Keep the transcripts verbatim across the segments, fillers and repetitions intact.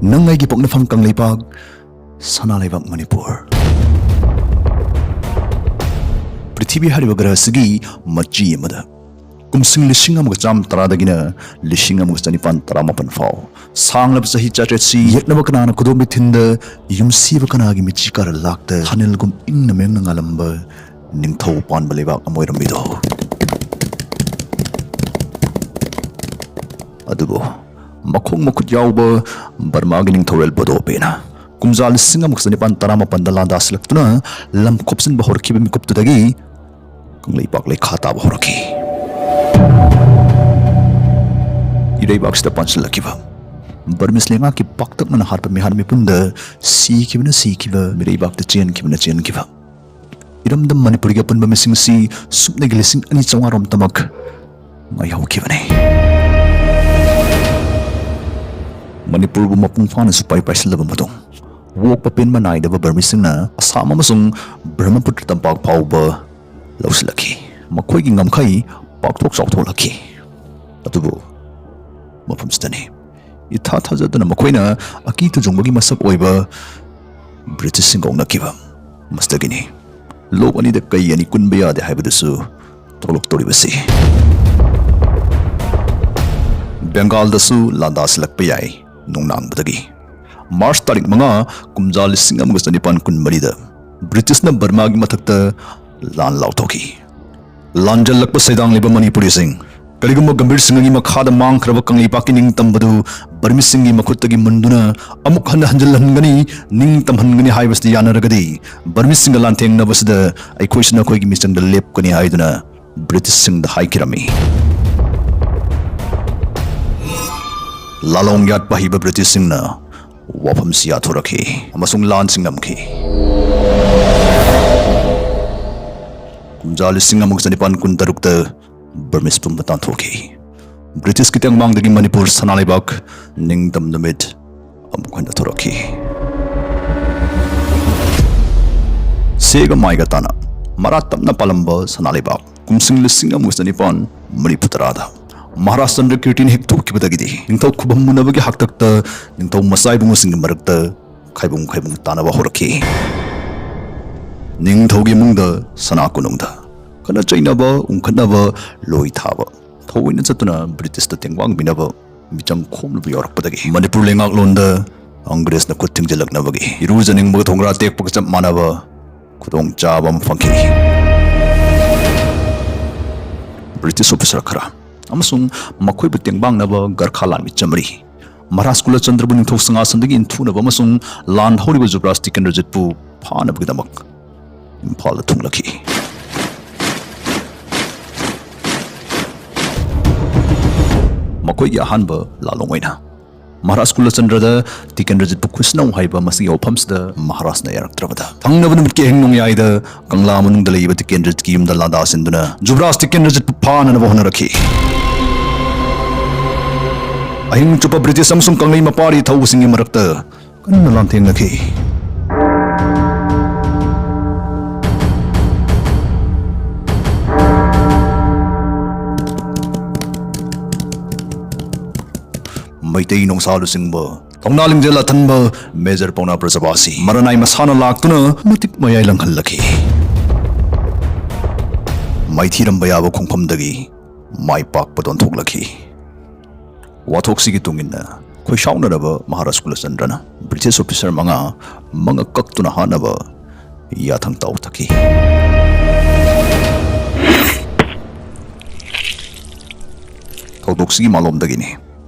ꯅꯪ ꯑꯩꯒꯤ ꯄꯣꯛꯅꯐꯝ ꯀꯪꯂꯩꯄꯥꯛ, ꯁꯅꯥ ꯂꯩꯕꯥꯛ ꯃꯅꯤꯄꯨꯔ꯫ ꯄ꯭ꯔꯤꯊꯤꯕꯤ ꯍꯥꯏꯔꯤꯕ ꯒ꯭ꯔꯍ ꯑꯁꯤꯒꯤ ꯃꯆꯤ ꯑꯃꯗ ꯀꯨꯝꯁꯤꯡ ꯂꯤꯁꯤꯡ ꯑꯃꯒ ꯆꯥꯝꯃ ꯇꯔꯥꯗꯒꯤꯅ ꯂꯤꯁꯤꯡ ꯑꯃꯒ ꯆꯅꯤꯄꯥꯟ ꯇꯔꯥꯃꯥꯄꯟ ꯐꯥꯎ ꯁꯥꯡꯂꯕ ꯆꯍꯤ ꯆꯥꯇ꯭ꯔꯦꯠꯁꯤ ꯌꯦꯛꯅꯕ ꯀꯅꯥꯅ ꯈꯨꯗꯣꯝꯕꯤ ꯊꯤꯟꯗ, ꯌꯨꯝꯁꯤꯕ ꯀꯅꯥꯒꯤ ꯃꯤꯠꯁꯤ ꯀꯥꯔ ꯂꯥꯛꯇ ꯊꯥꯅꯤꯜꯒꯨꯝ ꯏꯪꯅ ꯃꯦꯡꯅ ꯉꯥꯜꯂꯝꯕ ꯅꯤꯡꯊꯧ ꯄꯥꯟꯕ ꯂꯩꯕꯥꯛ ꯑꯃ ꯑꯣꯏꯔꯝꯃꯤꯗꯣ꯫ ꯑꯗꯨꯕꯨ ꯃꯈꯣꯡ ꯃꯈꯨꯠ ꯌꯥꯎꯕ ꯕꯔꯃꯥꯒꯤ ꯅꯤꯡꯊꯧꯔꯦꯜ ꯕꯣꯗꯣꯕꯦꯅ ꯀꯨꯝꯖꯥ ꯂꯤꯁꯤꯡ ꯑꯃꯒ ꯆꯅꯤꯄꯥꯟ ꯇꯔꯥꯃꯥꯄꯟꯗ ꯂꯥꯟꯗꯥꯁꯤꯜꯂꯛꯇꯨꯅ ꯂꯝ ꯈꯣꯞꯆꯤꯟꯕ ꯍꯧꯔꯛꯈꯤꯕ ꯃꯤꯀꯨꯞꯇꯨꯗꯒꯤ ꯀꯪꯂꯩꯄꯥꯛ ꯂꯩꯈꯥ ꯇꯥꯕ ꯍꯧꯔꯛꯈꯤ꯫ ꯏꯔꯩꯕꯥꯛꯁꯤꯗ ꯄꯥꯟꯁꯤꯜꯂꯛꯈꯤꯕ ꯕꯔꯃꯤꯁ ꯂꯩꯉꯥꯛꯀꯤ ꯄꯥꯛꯇꯛꯅꯅ ꯍꯥꯠꯄ ꯃꯤꯍꯥꯠ ꯃꯤꯄꯨꯟꯗ ꯁꯤꯈꯤꯕꯅ ꯁꯤꯈꯤꯕ, ꯃꯤꯔꯩꯕꯥꯛꯇ ꯆꯦꯟꯈꯤꯕꯅ ꯆꯦꯟꯈꯤꯕ, ꯏꯔꯝꯗꯝ ꯃꯅꯤꯄꯨꯔꯒꯤ ꯑꯄꯨꯟꯕ ꯃꯤꯁꯤꯡ ꯑꯁꯤ ꯁꯨꯞꯅꯒꯤ ꯂꯤꯁꯤꯡ ꯑꯅꯤ ꯆꯥꯝꯃꯉꯥ ꯔꯣꯝꯇꯃꯛ ꯃꯥꯏꯍꯧꯈꯤꯕꯅꯤ꯫ ꯃꯅꯤꯄꯨꯔꯕꯨ ꯃꯄꯨꯡ ꯐꯥꯅ ꯁꯨꯄꯥꯏ ꯄꯥꯏꯁꯤꯜꯂꯕ ꯃꯇꯨꯡ, ꯑꯣꯛꯄ ꯄꯦꯟꯕ ꯅꯥꯏꯗꯕ ꯕꯔꯃꯤꯁꯤꯡꯅ ꯑꯁꯥꯝ ꯑꯃꯁꯨꯡ ꯕ꯭ꯔꯍꯃꯄꯨꯇ꯭ꯔ ꯇꯝꯄꯥꯛ ꯐꯥꯎꯕ ꯂꯧꯁꯤꯜꯂꯛꯈꯤ꯫ ꯃꯈꯣꯏꯒꯤ ꯉꯝꯈꯩ ꯄꯥꯛꯊꯣꯛ ꯆꯥꯎꯊꯣꯛꯂꯛꯈꯤ꯫ ꯑꯗꯨꯕꯨ ꯃꯐꯝꯁꯤꯗꯅꯤ ꯏꯊꯥ ꯊꯥꯖꯗꯅ ꯃꯈꯣꯏꯅ ꯑꯀꯤ ꯇꯨꯖꯨꯡꯕꯒꯤ ꯃꯁꯛ ꯑꯣꯏꯕ ꯕ꯭ꯔꯤꯇꯤꯁꯁꯤꯡꯒ ꯑꯣꯛꯅꯈꯤꯕ꯫ ꯃꯁꯤꯗꯒꯤꯅꯤ ꯂꯣꯛ ꯑꯅꯤꯗ ꯀꯩ ꯑꯅꯤ ꯀꯨꯟꯕ ꯌꯥꯗꯦ ꯍꯥꯏꯕꯗꯨꯁꯨ ꯊꯣꯛꯂꯛꯇꯧꯔꯤꯕꯁꯤ꯫ ꯕꯦꯡꯒꯥꯜꯗꯁꯨ ꯂꯥꯟꯗꯥꯁꯤꯜꯂꯛꯄ ꯌꯥꯏ ꯅꯣꯡꯅꯥꯡꯕꯗꯒꯤ꯫ ꯃꯥꯔꯆ ꯇꯥꯔꯤꯛ ꯃꯉꯥ, ꯀꯨꯝꯖꯥ ꯂꯤꯁꯤꯡ ꯑꯃꯒ ꯆꯅꯤꯄꯥꯟ ꯀꯨꯟꯃꯔꯤꯗ ꯕ꯭ꯔꯤꯇꯤꯁꯅ ꯕꯔꯃꯥꯒꯤ ꯃꯊꯛꯇ ꯂꯥꯟ ꯂꯥꯎꯊꯣꯛꯈꯤ꯫ ꯂꯥꯟꯖꯜꯂꯛꯄ ꯁꯩꯗꯥꯡꯂꯤꯕ ꯃꯅꯤꯄꯨꯔꯤꯁꯤꯡ, ꯀꯔꯤꯒꯨꯝꯕ ꯒꯝꯚꯤꯔ ꯁꯤꯡꯍꯒꯤ ꯃꯈꯥꯗ ꯃꯥꯡꯈ꯭ꯔꯕ ꯀꯪꯂꯩꯄꯥꯛꯀꯤ ꯅꯤꯡꯇꯝꯕꯗꯨ ꯕꯔꯃꯤꯁꯤꯡꯒꯤ ꯃꯈꯨꯠꯇꯒꯤ ꯃꯨꯟꯗꯨꯅ ꯑꯃꯨꯛ ꯍꯟꯅ ꯍꯟꯖꯤꯜꯍꯟꯒꯅꯤ, ꯅꯤꯡꯇꯝꯍꯟꯒꯅꯤ ꯍꯥꯏꯕꯁꯤꯗ ꯌꯥꯅꯔꯒꯗꯤ, ꯕꯔꯃꯤꯁꯤꯡꯒ ꯂꯥꯟꯊꯦꯡꯅꯕꯁꯤꯗ ꯑꯩꯈꯣꯏꯁꯨ ꯅꯈꯣꯏꯒꯤ ꯃꯤꯆꯪꯗ ꯂꯦꯞꯀꯅꯤ ꯍꯥꯏꯗꯨꯅ ꯕ꯭ꯔꯤꯇꯤꯁꯁꯤꯡꯗ ꯍꯥꯏꯈꯤꯔꯝꯃꯤ꯫ ꯂꯥꯂꯣꯡ ꯌꯥꯠꯄ ꯍꯩꯕ ꯕ꯭ꯔꯤꯇꯤꯁꯁꯤꯡꯅ ꯋꯥꯐꯝꯁꯤ ꯌꯥꯊꯣꯔꯛꯈꯤ ꯑꯃꯁꯨꯡ ꯂꯥꯟꯁꯤꯡ ꯅꯝꯈꯤ꯫ ꯀꯨꯝꯖꯥ ꯂꯤꯁꯤꯡ ꯑꯃꯒ ꯆꯅꯤꯄꯥꯟ ꯀꯨꯟꯇꯔꯨꯛꯇ ꯕꯔꯃꯤꯁ ꯄꯨꯝꯕ ꯇꯥꯟꯊꯣꯛꯈꯤ꯫ ꯕ꯭ꯔꯤꯇꯤꯁꯀꯤ ꯇꯦꯡꯕꯥꯡꯗꯒꯤ ꯃꯅꯤꯄꯨꯔ ꯁꯅꯥ ꯂꯩꯕꯥꯛ ꯅꯤꯡꯇꯝ ꯅꯨꯃꯤꯠ ꯑꯃꯨꯛ ꯍꯟꯅ ꯊꯣꯔꯛꯈꯤ꯫ ꯁꯦꯒ ꯃꯥꯏꯒ ꯇꯥꯅ ꯃꯔꯥ ꯇꯞꯅ ꯄꯥꯜꯂꯝꯕ ꯁꯅꯥ ꯂꯩꯕꯥꯛ ꯀꯨꯝꯁꯤꯡ ꯂꯤꯁꯤꯡ ꯑꯃꯒ ꯆꯅꯤꯄꯥꯟ ꯃꯔꯤꯐꯨ ꯇꯔꯥꯗ ꯃꯍꯥꯔꯥꯖ ꯆꯟꯗ꯭ꯔꯀꯤꯔꯇꯤꯅ ꯍꯦꯛ ꯊꯣꯛꯈꯤꯕꯗꯒꯤꯗꯤ ꯅꯤꯡꯊꯧ ꯈꯨꯕꯝ ꯃꯨꯟꯅꯕꯒꯤ ꯍꯥꯛꯇꯛꯇ ꯅꯤꯡꯊꯧ ꯃꯆꯥ ꯏꯕꯨꯡꯉꯣꯁꯤꯡꯒꯤ ꯃꯔꯛꯇ ꯈꯥꯏꯕꯨꯡ ꯈꯥꯏꯕꯨꯡ ꯇꯥꯅꯕ ꯍꯧꯔꯛꯈꯤ꯫ ꯅꯤꯡꯊꯧꯒꯤ ꯏꯃꯨꯡꯗ, ꯁꯅꯥ ꯀꯣꯅꯨꯡꯗ ꯈꯠꯅ ꯆꯩꯅꯕ, ꯎꯪꯈꯠꯅꯕ, ꯂꯣꯏ ꯊꯥꯕ, ꯊꯑꯣꯏꯅ ꯆꯠꯇꯨꯅ ꯕ꯭ꯔꯤꯇꯤꯁꯇ ꯇꯦꯡꯕꯥꯡꯕꯤꯅꯕ ꯃꯤꯆꯪ ꯈꯣꯝꯂꯕ ꯌꯥꯎꯔꯛꯄꯗꯒꯤ ꯃꯅꯤꯄꯨꯔ ꯂꯩꯉꯥꯛꯂꯣꯟꯗ ꯑꯪꯒ꯭ꯔꯦꯖꯅ ꯈꯨꯠ ꯊꯤꯡꯖꯤꯜꯂꯛꯅꯕꯒꯤ ꯏꯔꯨꯖꯅꯤꯡꯕꯒ ꯊꯣꯡꯒ꯭ꯔꯥ ꯇꯦꯛꯄꯒ ꯆꯞ ꯃꯥꯟꯅꯕ ꯈꯨꯗꯣꯡꯆꯥꯕ ꯑꯃ ꯐꯪꯈꯤ꯫ ꯕ꯭ꯔꯤꯇꯤꯁ ꯑꯣꯐꯤꯁꯥꯔ ꯈꯔ ꯑꯃꯁꯨꯡ ꯃꯈꯣꯏꯕꯨ ꯇꯦꯡꯕꯥꯡꯅꯕ ꯒꯔꯈꯥ ꯂꯥꯟꯃꯤ ꯆꯥꯃꯔꯤ ꯃꯍꯥꯔꯥꯖ ꯀꯨꯂꯆꯟꯗ꯭ꯔꯕꯨ ꯅꯤꯡꯊꯧ ꯁꯤꯡꯍꯥꯁꯟꯗꯒꯤ ꯏꯟꯊꯨꯅꯕ ꯑꯃꯁꯨꯡ ꯂꯥꯟ ꯍꯧꯔꯤꯕ ꯖꯨꯕꯔꯥꯖ ꯇꯤꯀꯦꯟꯗ꯭ꯔꯖꯤꯠꯄꯨ ꯐꯥꯅꯕꯒꯤꯗꯃꯛ ꯏꯝꯐꯥꯜꯗ ꯊꯨꯡꯂꯈꯤ꯫ ꯃꯈꯣꯏꯒꯤ ꯑꯍꯥꯟꯕ ꯂꯥꯂꯣꯡ ꯑꯣꯏꯅ ꯃꯍꯥꯔꯥꯖ ꯀꯨꯂꯆꯟꯗ꯭ꯔꯗ ꯇꯤꯀꯦꯟꯗ꯭ꯔꯖꯤꯠꯄꯨ ꯈꯨꯠꯁꯤꯟꯅꯧ ꯍꯥꯏꯕ ꯃꯁꯤꯒꯤ ꯋꯥꯐꯝꯁꯤꯗ ꯃꯍꯥꯔꯥꯖꯅ ꯌꯥꯔꯛꯇ꯭ꯔꯕꯗ ꯊꯪꯅꯕ ꯅꯨꯃꯤꯠꯀꯤ ꯑꯍꯤꯡ ꯅꯣꯡꯌꯥꯏꯗ ꯀꯪꯂꯥ ꯃꯅꯨꯡꯗ ꯂꯩꯕ ꯇꯤꯀꯦꯟꯗ꯭ꯔꯖꯤꯠꯀꯤ ꯌꯨꯝꯗ ꯂꯥꯟꯗꯥ ꯁꯤꯟꯗꯨꯅ ꯖꯨꯕꯔꯥꯖ ꯇꯤꯀꯦꯟꯗ꯭ꯔꯖꯤꯠꯄꯨ ꯐꯥꯅꯅꯕ ꯍꯣꯠꯅꯔꯛꯈꯤ꯫ ꯑꯍꯤꯡ ꯆꯨꯞꯄ ꯕ꯭ꯔꯤꯇꯤꯁ ꯑꯃꯁꯨꯡ ꯀꯪꯂꯩ ꯃꯄꯥꯔꯤ ꯊꯧꯕꯁꯤꯡꯒꯤ ꯃꯔꯛꯇ ꯀꯟꯅ ꯂꯥꯟꯊꯦꯡꯅꯈꯤ꯫ ꯃꯩꯇꯩ ꯅꯣꯡꯁꯥ ꯂꯨꯆꯤꯡꯕ ꯊꯧꯅꯥ ꯂꯤꯡꯖꯦꯜ ꯑꯊꯟꯕ ꯃꯦꯖꯔ ꯄꯥꯎꯅꯥ ꯕ꯭ꯔꯖꯕꯥꯁꯤ ꯃꯔꯅꯥꯏ ꯃꯁꯥꯅ ꯂꯥꯛꯇꯨꯅ ꯃꯇꯤꯛ ꯃꯌꯥꯏ ꯂꯪꯍꯜꯂꯛꯈꯤ꯫ ꯃꯥꯏꯊꯤꯔꯝꯕ ꯌꯥꯕ ꯈꯣꯡꯐꯝꯗꯒꯤ ꯃꯥꯏ ꯄꯥꯛꯄ ꯊꯣꯟꯊꯣꯛꯂꯛꯈꯤ꯫ ꯋꯥꯊꯣꯛꯁꯤꯒꯤ ꯇꯨꯡ ꯏꯟꯅ ꯈꯣꯏꯁꯥꯎꯅꯔꯕ ꯃꯍꯥꯔꯥꯖ ꯀꯨꯂꯆꯟꯗ꯭ꯔꯅ ꯕ꯭ꯔꯤꯇꯤꯁ ꯑꯣꯐꯤꯁꯥꯔ ꯃꯉꯥ ꯃꯉꯛ ꯀꯛꯇꯨꯅ ꯍꯥꯠꯅꯕ ꯌꯥꯊꯪ ꯇꯥꯎꯊꯈꯤ꯫ ꯊꯧꯗꯣꯛꯁꯤꯒꯤ ꯃꯥꯂꯣꯝꯗꯒꯤꯅꯤ꯫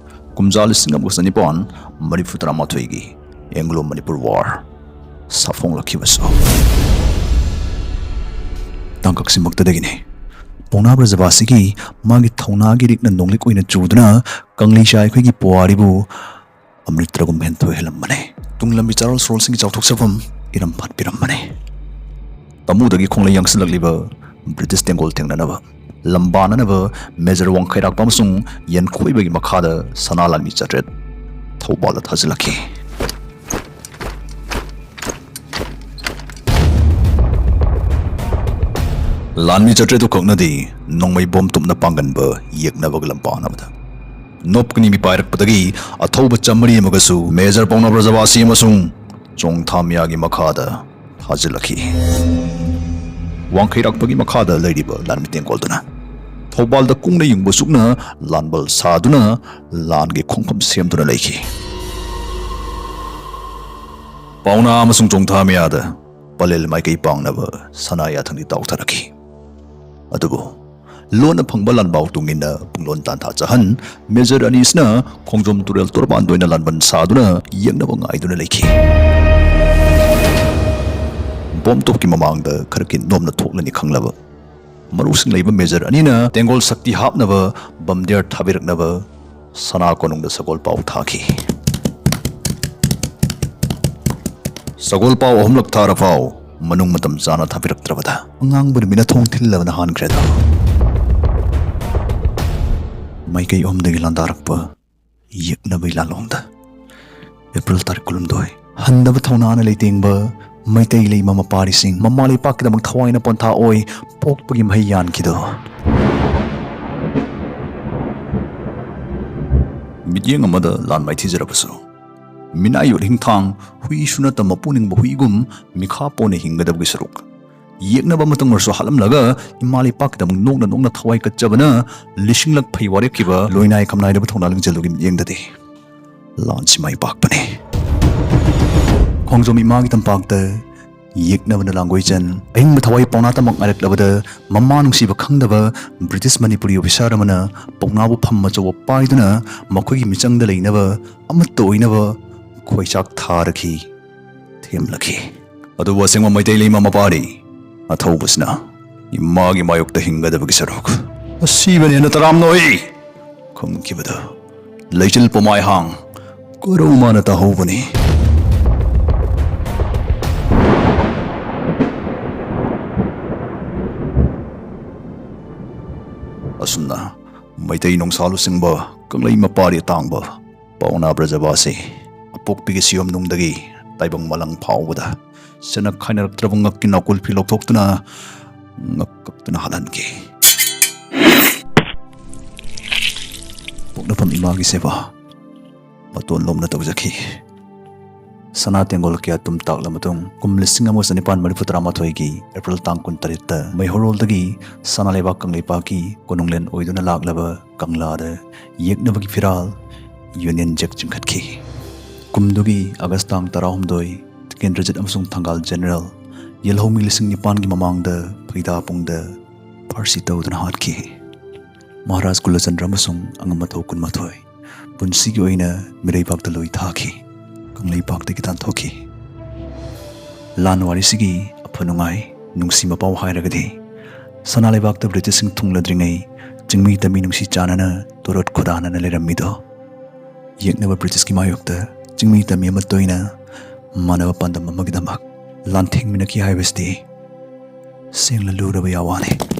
ꯀꯨꯝꯖꯥ ꯂꯤꯁꯤꯡ ꯑꯃꯒ ꯆꯅꯤꯄꯥꯟ ꯃꯔꯤꯐꯨ ꯇꯔꯥꯃꯥꯊꯣꯏꯒꯤ ꯑꯦꯡꯒ꯭ꯂꯣ ꯃꯅꯤꯄꯨꯔ ꯋꯥꯔ ꯁꯥꯐꯣꯡꯂꯛꯈꯤꯕꯁꯨ ꯇꯥꯡꯀꯛꯁꯤꯃꯛꯇꯗꯒꯤꯅꯤ꯫ ꯄꯥꯎꯅꯥ ꯕ꯭ꯔꯖꯕꯥꯁꯤꯒꯤ ꯃꯥꯒꯤ ꯊꯧꯅꯥꯒꯤ ꯔꯤꯛꯅ ꯅꯣꯡꯂꯤꯛ ꯑꯣꯏꯅ ꯆꯨꯗꯨꯅ ꯀꯪꯂꯩꯆꯥ ꯑꯩꯈꯣꯏꯒꯤ ꯄꯨꯋꯥꯔꯤꯕꯨ ꯑꯃ꯭ꯔꯤꯇ꯭ꯔꯒꯨꯝ ꯍꯦꯟꯊꯣꯏꯍꯜꯂꯝꯕꯅꯤ꯫ ꯇꯨꯡꯂꯝꯕꯤ ꯆꯥꯔꯣꯜ ꯁꯨꯔꯣꯜꯁꯤꯡꯒꯤ ꯆꯥꯎꯊꯣꯛꯆꯐꯝ ꯏꯔꯝ ꯐꯠꯄꯤꯔꯝꯕꯅꯤ꯫ ꯇꯃꯨꯗꯒꯤ ꯈꯣꯡꯂꯩ ꯌꯥꯡꯁꯤꯜꯂꯛꯂꯤꯕ ꯕ꯭ꯔꯤꯇꯤꯁ ꯇꯦꯡꯒꯣꯜ ꯊꯦꯡꯅꯅꯕ ꯂꯝꯕꯥꯅꯅꯕ ꯃꯦꯖꯔ ꯋꯥꯡꯈꯩꯔꯥꯛꯄ ꯑꯃꯁꯨꯡ ꯌꯦꯟꯈꯣꯏꯕꯒꯤ ꯃꯈꯥꯗ ꯁꯅꯥ ꯂꯥꯟꯃꯤ ꯆꯥꯇ꯭ꯔꯦꯠ ꯊꯧꯕꯥꯜꯗ ꯊꯥꯖꯤꯜꯂꯛꯈꯤ꯫ ꯂꯥꯟꯃꯤ ꯆꯥꯇ꯭ꯔꯦꯠꯇꯨ ꯈꯛꯅꯗꯤ ꯅꯣꯡꯃꯩ ꯕꯣꯝ ꯇꯨꯞꯅ ꯄꯥꯡꯒꯟꯕ ꯌꯦꯛꯅꯕꯒ ꯂꯝꯄꯥꯅꯕꯗ ꯅꯣꯞꯀꯅꯤ ꯃꯤꯄꯥꯏꯔꯛꯄꯗꯒꯤ ꯑꯊꯧꯕ ꯆꯝꯃꯔꯤ ꯑꯃꯒꯁꯨ ꯃꯦꯖꯔ ꯄꯥꯎꯅꯥ ꯕ꯭ꯔꯖꯕꯥꯁꯤ ꯑꯃꯁꯨꯡ ꯆꯣꯡꯊꯥꯃꯤꯌꯥꯒꯤ ꯃꯈꯥꯗ ꯊꯥꯖꯤꯜꯂꯛꯈꯤ꯫ ꯋꯥꯡꯈꯩꯔꯥꯛꯄꯒꯤ ꯃꯈꯥꯗ ꯂꯩꯔꯤꯕ ꯂꯥꯟꯃꯤ ꯇꯦꯡꯀꯣꯜꯗꯨꯅ ꯊꯧꯕꯥꯜꯗ ꯀꯨꯡꯅ ꯌꯨꯡꯕ ꯁꯨꯛꯅ ꯂꯥꯟꯕꯜ ꯁꯥꯗꯨꯅ ꯂꯥꯟꯒꯤ ꯈꯣꯡꯐꯝ ꯁꯦꯝꯗꯨꯅ ꯂꯩꯈꯤ꯫ ꯄꯥꯎꯅꯥ ꯑꯃꯁꯨꯡ ꯆꯣꯡꯊꯥꯃꯤꯌꯥꯗ ꯄꯂꯦꯜ ꯃꯥꯏꯀꯩ ꯄꯥꯡꯅꯕ ꯁꯅꯥ ꯌꯥꯊꯪꯗꯤ ꯇꯥꯎꯊꯔꯛꯈꯤ꯫ ꯑꯗꯨꯕꯨ ꯂꯣꯟꯅ ꯐꯪꯕ ꯂꯥꯟꯕꯥꯎ ꯇꯨꯡ ꯏꯟꯅ ꯄꯨꯡꯂꯣꯟ ꯇꯥꯟꯊꯥ ꯆꯥꯍꯟ ꯃꯦꯖꯔ ꯑꯅꯤꯁꯤꯅ ꯈꯣꯡꯖꯣꯝ ꯇꯨꯔꯦꯜ ꯇꯣꯔꯕꯥꯟꯗ ꯑꯣꯏꯅ ꯂꯥꯟꯕꯟ ꯁꯥꯗꯨꯅ ꯌꯦꯛꯅꯕ ꯉꯥꯏꯗꯨꯅ ꯂꯩꯈꯤ꯫ ꯕꯣꯝ ꯇꯣꯞꯀꯤ ꯃꯃꯥꯡꯗ ꯈꯔ ꯀꯤꯟ ꯅꯣꯝꯅ ꯊꯣꯛꯂꯅꯤ ꯈꯪꯂꯕ ꯃꯔꯨꯁꯤꯡ ꯂꯩꯕ ꯃꯦꯖꯔ ꯑꯅꯤꯅ ꯇꯦꯡꯒꯣꯜ ꯁꯛꯇꯤ ꯍꯥꯞꯅꯕ ꯕꯝꯗꯤꯌꯥꯔ ꯊꯥꯕꯤꯔꯛꯅꯕ ꯁꯅꯥ ꯀꯣꯅꯨꯡꯗ ꯁꯒꯣꯜ ꯄꯥꯎ ꯊꯥꯈꯤ꯫ ꯁꯒꯣꯜ ꯄꯥꯎ ꯑꯍꯨꯝꯂꯛ ꯊꯥꯔꯐꯥꯎ ꯃꯅꯨꯡ ꯃꯇꯝ ꯆꯥꯅ ꯊꯥꯕꯤꯔꯛꯇ꯭ꯔꯕꯗ ꯑꯉꯥꯡꯕ ꯅꯨꯃꯤꯠꯅ ꯊꯣꯡ ꯊꯤꯜꯂꯕꯅ ꯍꯥꯟꯈ꯭ꯔꯦꯗꯣ꯫ ꯃꯥꯏꯀꯩ ꯑꯍꯨꯝꯗꯒꯤ ꯂꯥꯟꯗꯥꯔꯛꯄ ꯌꯦꯛꯅꯕꯒꯤ ꯂꯥꯂꯣꯡꯗ ꯑꯦꯄ꯭ꯔꯤꯜ ꯇꯥꯔꯤꯛ ꯀꯨꯟꯍꯨꯝꯗꯣꯏ꯫ ꯍꯟꯗꯕ ꯊꯧꯅꯥꯅ ꯂꯩꯇꯦꯡꯕ ꯃꯩꯇꯩ ꯂꯩꯃ ꯃꯄꯥꯔꯤꯁꯤꯡ ꯃꯃꯥ ꯂꯩꯄꯥꯛꯀꯤꯗꯃꯛ ꯊꯋꯥꯏꯅ ꯄꯣꯟꯊꯥ ꯑꯣꯏ ꯄꯣꯛꯄꯒꯤ ꯃꯍꯩ ꯌꯥꯟꯈꯤꯗꯣ꯫ ꯃꯤꯠꯌꯦꯡ ꯑꯃꯗ ꯂꯥꯟ ꯃꯥꯏꯊꯤꯖꯔꯕꯁꯨ ꯃꯤꯅꯥꯏ ꯌꯣꯠ ꯍꯤꯡꯊꯥꯡ ꯍꯨꯏꯁꯨ ꯅꯠꯇ ꯃꯄꯨꯅꯤꯡꯕ ꯍꯨꯏꯒꯨꯝ ꯃꯤꯈꯥ ꯄꯣꯟꯅ ꯍꯤꯡꯒꯗꯕꯒꯤ ꯁꯔꯨꯛ ꯌꯦꯛꯅꯕ ꯑꯃꯇꯪ ꯑꯣꯏꯔꯁꯨ ꯍꯥꯠꯂꯝꯂꯒ ꯏꯃꯥ ꯂꯩꯄꯥꯛꯀꯤꯗꯃꯛ ꯅꯣꯛꯅ ꯅꯣꯛꯅ ꯊꯋꯥꯏ ꯀꯠꯆꯕꯅ ꯂꯤꯁꯤꯡꯂꯛ ꯐꯩ ꯋꯥꯔꯦꯞꯈꯤꯕ ꯂꯣꯏꯅꯥꯏ ꯈꯝꯅꯥꯏꯗꯕ ꯊꯧꯅꯥ ꯂꯤꯡꯖꯦꯜꯗꯨꯒꯤ ꯃꯤꯠꯌꯦꯡꯗꯗꯤ ꯂꯥꯟꯁꯤ ꯃꯥꯏ ꯄꯥꯛꯄꯅꯤ꯫ ꯈꯣꯡꯖꯣꯝ ꯏꯃꯥꯒꯤ ꯇꯝꯄꯥꯛꯇ ꯌꯦꯛꯅꯕꯅ ꯂꯥꯡꯒꯣꯏꯆꯟ ꯑꯍꯤꯡꯕ ꯊꯋꯥꯏ ꯄꯥꯎꯅꯥꯇꯃꯛ ꯉꯥꯏꯔꯛꯂꯕꯗ ꯃꯃꯥ ꯅꯨꯡꯁꯤꯕ ꯈꯪꯗꯕ ꯕ꯭ꯔꯤꯇꯤꯁ ꯃꯅꯤꯄꯨꯔꯤ ꯑꯣꯐꯤꯁꯥꯔ ꯑꯃꯅ ꯄꯥꯎꯅꯥꯕꯨ ꯐꯝ ꯑꯆꯧꯕ ꯄꯥꯏꯗꯨꯅ ꯃꯈꯣꯏꯒꯤ ꯃꯤꯆꯪꯗ ꯂꯩꯅꯕ ꯑꯃꯠꯇ ꯑꯣꯏꯅꯕ ꯈꯣꯏꯆꯥꯛ ꯊꯥꯔꯈꯤ꯫ ꯊꯦꯝꯂꯛꯈꯤ꯫ ꯑꯗꯨꯕꯨ ꯑꯁꯦꯡꯕ ꯃꯩꯇꯩ ꯂꯩꯃ ꯃꯄꯥꯗꯤ ꯑꯊꯧꯕꯁꯤꯅ ꯏꯃꯥꯒꯤ ꯃꯥꯌꯣꯛꯇ ꯍꯤꯡꯒꯗꯕꯒꯤ ꯁꯔꯨꯛ ꯑꯁꯤꯕꯅ ꯍꯦꯟꯅ ꯇꯔꯥꯝꯅ ꯑꯣꯏ ꯈꯨꯝꯈꯤꯕꯗ ꯂꯩꯆꯤꯜ ꯄꯣꯃꯥꯏꯍꯥꯡ ꯀꯣꯔꯧ ꯃꯥꯅ ꯇꯥꯍꯧꯕꯅꯤ꯫ ꯑꯁꯨꯝꯅ ꯃꯩꯇꯩ ꯅꯣꯡꯁꯥ ꯂꯨꯆꯤꯡꯕ ꯀꯪꯂꯩ ꯃꯄꯥꯔꯤ ꯑꯇꯥꯡꯕ ꯄꯥꯎꯅꯥ ꯕ꯭ꯔꯖꯕꯥꯁꯤ ꯑꯄꯣꯛꯄꯤꯒꯤ ꯁꯤꯌꯣꯝꯅꯨꯡꯗꯒꯤ ꯇꯥꯏꯕꯪ ꯃꯂꯪ ꯐꯥꯎꯕꯗ ꯆꯠꯅ ꯈꯥꯏꯅꯔꯛꯇ꯭ꯔꯕ ꯉꯛꯀꯤ ꯅꯥꯀꯨꯜꯐꯤ ꯂꯧꯊꯣꯛꯇꯨꯅ ꯉꯛ ꯀꯞꯇꯨꯅ ꯍꯥꯠꯍꯟꯈꯤ꯫ ꯄꯣꯛꯅꯐꯝ ꯏꯃꯥꯒꯤ ꯁꯦꯕꯥ ꯃꯇꯣꯟ ꯂꯣꯝꯅ ꯇꯧꯖꯈꯤ꯫ ꯁꯅꯥ ꯇꯦꯡꯒꯣꯜ ꯀꯌꯥ ꯇꯨꯝ ꯇꯥꯛꯂ ꯃꯇꯨꯡ, ꯀꯨꯝ ꯂꯤꯁꯤꯡ ꯑꯃ ꯆꯅꯤꯄꯥꯟ ꯃꯔꯤꯐꯨ ꯇꯔꯥꯃꯥꯊꯣꯏꯒꯤ ꯑꯦꯄ꯭ꯔꯤꯜ ꯇꯥꯡ ꯀꯨꯟꯇꯔꯦꯠꯇ ꯃꯩꯍꯧꯔꯣꯜꯗꯒꯤ ꯁꯅꯥ ꯂꯩꯕꯥꯛ ꯀꯪꯂꯩꯄꯥꯛꯀꯤ ꯀꯣꯅꯨꯡꯂꯦꯟ ꯑꯣꯏꯗꯨꯅ ꯂꯥꯛꯂꯕ ꯀꯪꯂꯥꯗ ꯌꯦꯛꯅꯕꯒꯤ ꯐꯤꯔꯥꯜ ꯌꯨꯅꯤꯌꯟ ꯖꯦꯛ ꯆꯤꯡꯈꯠꯈꯤ꯫ ꯀꯨꯝꯗꯨꯒꯤ ꯑꯥꯒꯁ ꯇꯥꯡ ꯇꯔꯥꯍꯨꯝꯗꯣꯏ, ꯇꯤꯀꯦꯟꯗ꯭ꯔꯖꯤꯠ ꯑꯃꯁꯨꯡ ꯊꯪꯒꯥꯜ ꯖꯦꯅꯔꯦꯜ ꯌꯦꯜꯍꯧꯃꯤ ꯂꯤꯁꯤꯡ ꯅꯤꯄꯥꯟꯒꯤ ꯃꯃꯥꯡꯗ ꯐꯩꯗꯥꯄꯨꯡꯗ ꯐꯥꯔꯁꯤ ꯇꯧꯗꯨꯅ ꯍꯥꯠꯈꯤ꯫ ꯃꯍꯥꯔꯥꯖ ꯀꯨꯂꯆꯟꯗ꯭ꯔ ꯑꯃꯁꯨꯡ ꯑꯉꯝ ꯑꯊꯧ ꯀꯨꯟꯃꯥꯊꯣꯏ ꯄꯨꯟꯁꯤꯒꯤ ꯑꯣꯏꯅ ꯃꯤꯔꯩꯕꯥꯛꯇ ꯂꯣꯏ ꯊꯥꯈꯤ, ꯀꯪꯂꯩꯄꯥꯛꯇꯒꯤ ꯇꯥꯟꯊꯣꯛꯈꯤ꯫ ꯂꯥꯟ ꯋꯥꯔꯤꯁꯤꯒꯤ ꯑꯐ ꯅꯨꯡꯉꯥꯏ, ꯅꯨꯡꯁꯤ ꯃꯄꯥꯎ ꯍꯥꯏꯔꯒꯗꯤ, ꯁꯅꯥ ꯂꯩꯕꯥꯛꯇ ꯕ꯭ꯔꯤꯇꯤꯁꯁꯤꯡ ꯊꯨꯡꯂꯗ꯭ꯔꯤꯉꯩ ꯆꯤꯡꯃꯤ ꯇꯝꯃꯤ ꯅꯨꯡꯁꯤ ꯆꯥꯟꯅꯅ ꯇꯣꯔꯣꯠ ꯈꯣꯗꯥꯅꯅ ꯂꯩꯔꯝꯃꯤꯗꯣ, ꯌꯦꯛꯅꯕ ꯕ꯭ꯔꯤꯇꯤꯁꯀꯤ ꯃꯥꯌꯣꯛꯇ ꯆꯤꯡꯃꯤ ꯇꯝꯃꯤ ꯑꯃꯠꯇ ꯑꯣꯏꯅ ꯃꯥꯟꯅꯕ ꯄꯥꯟꯗꯝ ꯑꯃꯒꯤꯗꯃꯛ ꯂꯥꯟꯊꯦꯡꯃꯤꯟꯅꯈꯤ ꯍꯥꯏꯕꯁꯤꯗꯤ ꯁꯦꯡꯅ ꯂꯨꯔꯕ ꯌꯥꯋꯥꯅꯤ꯫